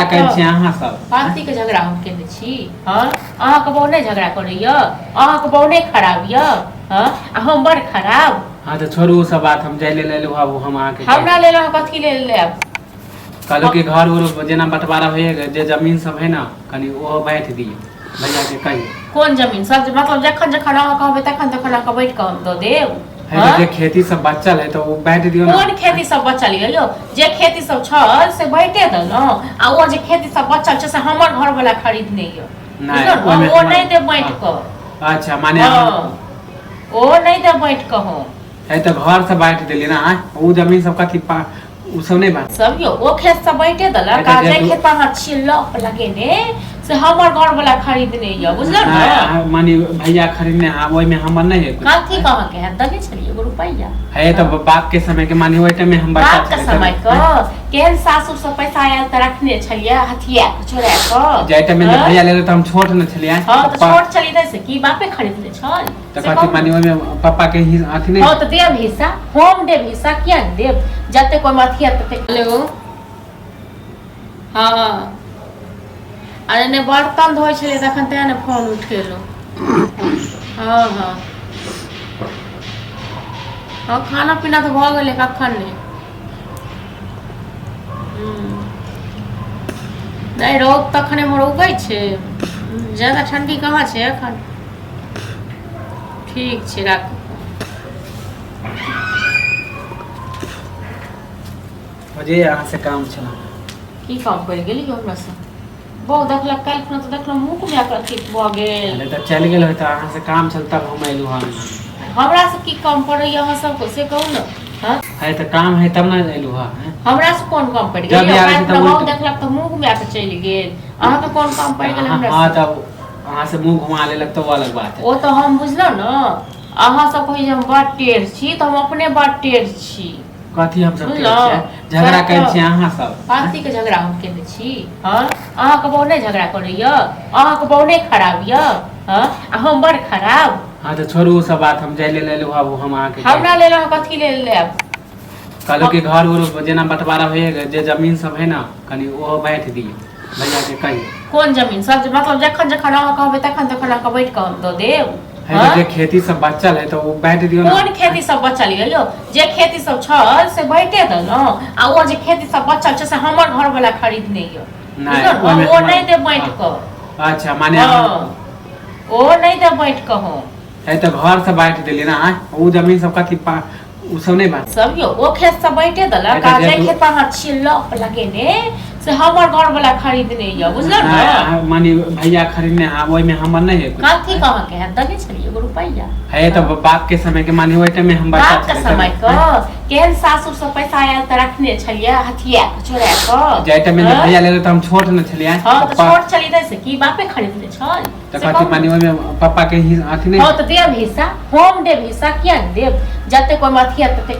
झगड़ा करै छी अहाँ सब। कथी के झगड़ा हम केने छी? हँ, अहाँके बहू नहि झगड़ा करैया? अहाँके बहू नहि खराब यऽ? हँ, आ हम बड़ खराब? हँ तऽ छोड़ू ओ सब बात, हम जाय लेल एलहुँ आब हम अहाँके हमरा लेल अहाँ कथी लेल लेब? कहलहुँ कि घर उर जेना बँटवारा होइए, जे जमीन सब है ने, कनि ओहो बाँटि दियौ, भैयाके कहियौ। कोन जमीन सब? मतलब जखन जखन अहाँ कहबै तखन तखन अहाँके बाँटि कऽ हम दऽ देब? है तऽ जे खेती सब बचल है तऽ ओ बाँटि दियौ ने। कोन खेती सब बचल यऽ यौ? जे खेती सब छल से बाँटे देलहुँ, आ ओ जे खेती सब बचल छै से हमर घरवला खरीदने यऽ। नहि, बुझलहुँ ने? ओहिमे ओ हमर नहि देब बाँटि कऽ। अच्छा, माने हँ, ओ नहि देब बाँटि कऽ हम। है तऽ घर से बाँटि देलियै ने आँय, ओ जमीन सब कथी पा ओ सब नहि बाँट सब यौ, ओ खेत सब बाँटे देलक, है आ तऽ जे जे खेत अहाँ छियै लप लगेने से हमर घरवला खरीदने यऽ, बुझलहुँ नहि, ने? अहाँ माने भैया खरीदने, हाँ, ओहिमे हमर नहि है कुछ। कथी के अहाँके हैत? देने छलियै एगो रुपैआ? है तऽ बाप के समय के, माने ओहि टाइम में हम बच्चा बाप के छलियै समय तब। के केहन सासुर से पैसा आयल तऽ रखने छलियै हथिया के चोरा कऽ। जाहि टाइम में हँ? भैया लेले तऽ हम छोट ने छलियै। हँ तऽ पप्पा छोट छलियै से की बापे खरीदने छल? तऽ से कथी कहू ने। माने ओहिमे पप्पा के ही अथी नहि। हँ तऽ देब हिस्सा, हम देब हिस्सा, किया नहि देब? जतेक ओहिमे अथी हैत ततेक। हेलो, हँ, अरे नहि, बर्तन धोइ छलियै तखन तेँ ने फोन उठेलहुँ। हँ हँ हँ, खाना पीना तऽ भऽ गेलै कखन ने। नहि, रौद तखन एम्हर उगै छै, ज्यादा ठण्डी कहाँ छै एखन। ठीक छै, राखू। जे अहाँ से काम छल। की काम पड़ि गेल यौ हमरा से? बहु देखलक काल्हि खुना तऽ देखलहुँ मुँह घुमा कऽ अथी भऽ गेल। अरे तऽ चलि गेल होय तऽ अहाँ से काम छल तब हम एलहुँ हन। हमरा से की काम पड़ैया अहाँ सबके, से कहू ने? हँ है तऽ काम है तब ने एलहुँ हँ। हमरा से कोन काम पड़ि जब गेल? भी आबै छै काल्हि तब खुना बहु उल्ट देखलक तऽ मुँह घुमा कऽ चलि गेल, अहाँके कोन काम पड़ि गेल हमरा हँ से? तब अहाँ से मुँह घुमा लेलक तऽ ओ अलग बात है। ओ तऽ हम बुझलहुँ ने, अहाँ सब कहै जे हम बड़ टेढ़ छी, तऽ हम अपने बड़ टेढ़ छी। कथी हम सब टेढ़ बुझलहुँ? छियै? झगड़ा सएह करै तऽ। छियै अहाँ सब। कथी के झगड़ा हम केने छी? हँ, अहाँके बहू नहि झगड़ा करैया? अहाँके बहू नहि खराब यऽ? हँ, आ हम बड़ खराब? हँ तऽ छोड़ू ओ सब बात, हम जाय लेल एलहुँ आब हम अहाँके हमरा लेल अहाँ कथी लेल लेब? कहलहुँ कि घर उर जेना बँटवारा होइए, जे जमीन सब है ने, कनि ओहो बाँटि दियौ, भैयाके कहियौ। कोन जमीन सब? मतलब जखन जखन अहाँ कहबै तखन तखन अहाँके बाँटि कऽ हम दऽ देब? है तऽ हँ जे खेती सब बचल है तऽ ओ बाँटि दियौ ने। कोन खेती सब बचल यऽ यौ? जे खेती सब छल से बाँटे देलहुँ, आ ओ जे खेती सब बचल छै से हमर घरवला खरीदने यऽ। नहि, बुझलहुँ ने? ओहिमे ओ हमर नहि देब बाँटि कऽ। अच्छा, माने हँ, ओ नहि देब बाँटि कऽ हम। है तऽ घर से बाँटि देलियै ने आँय, ओ जमीन सब कथी पा ओ सब नहि बाँट सब यौ, ओ खेत सब बाँटे देलक, है आ तऽ जे जे खेत अहाँ छियै लप लगेने से हमर घरवला खरीदने यऽ, बुझलहुँ नहि, ने? अहाँ माने भैया खरीदने, हाँ, ओहिमे हमर नहि है कुछ। कथी के अहाँके हैत? देने छलियै एगो रुपैआ? है तऽ बाप के समय के, माने ओहि टाइम में हम बच्चा बाप के छलियै समय तब। के केहन सासुर से पैसा आयल तऽ रखने छलियै हथिया के चोरा कऽ। जाहि टाइम में हँ? भैया लेले तऽ हम छोट ने छलियै। हँ तऽ पप्पा छोट छलियै से की बापे खरीदने छल? तऽ से कथी कहू ने। माने ओहिमे पप्पा के ही अथी नहि। हँ तऽ देब हिस्सा, हम देब हिस्सा, किया नहि देब? जतेक ओहिमे अथी हैत ततेक।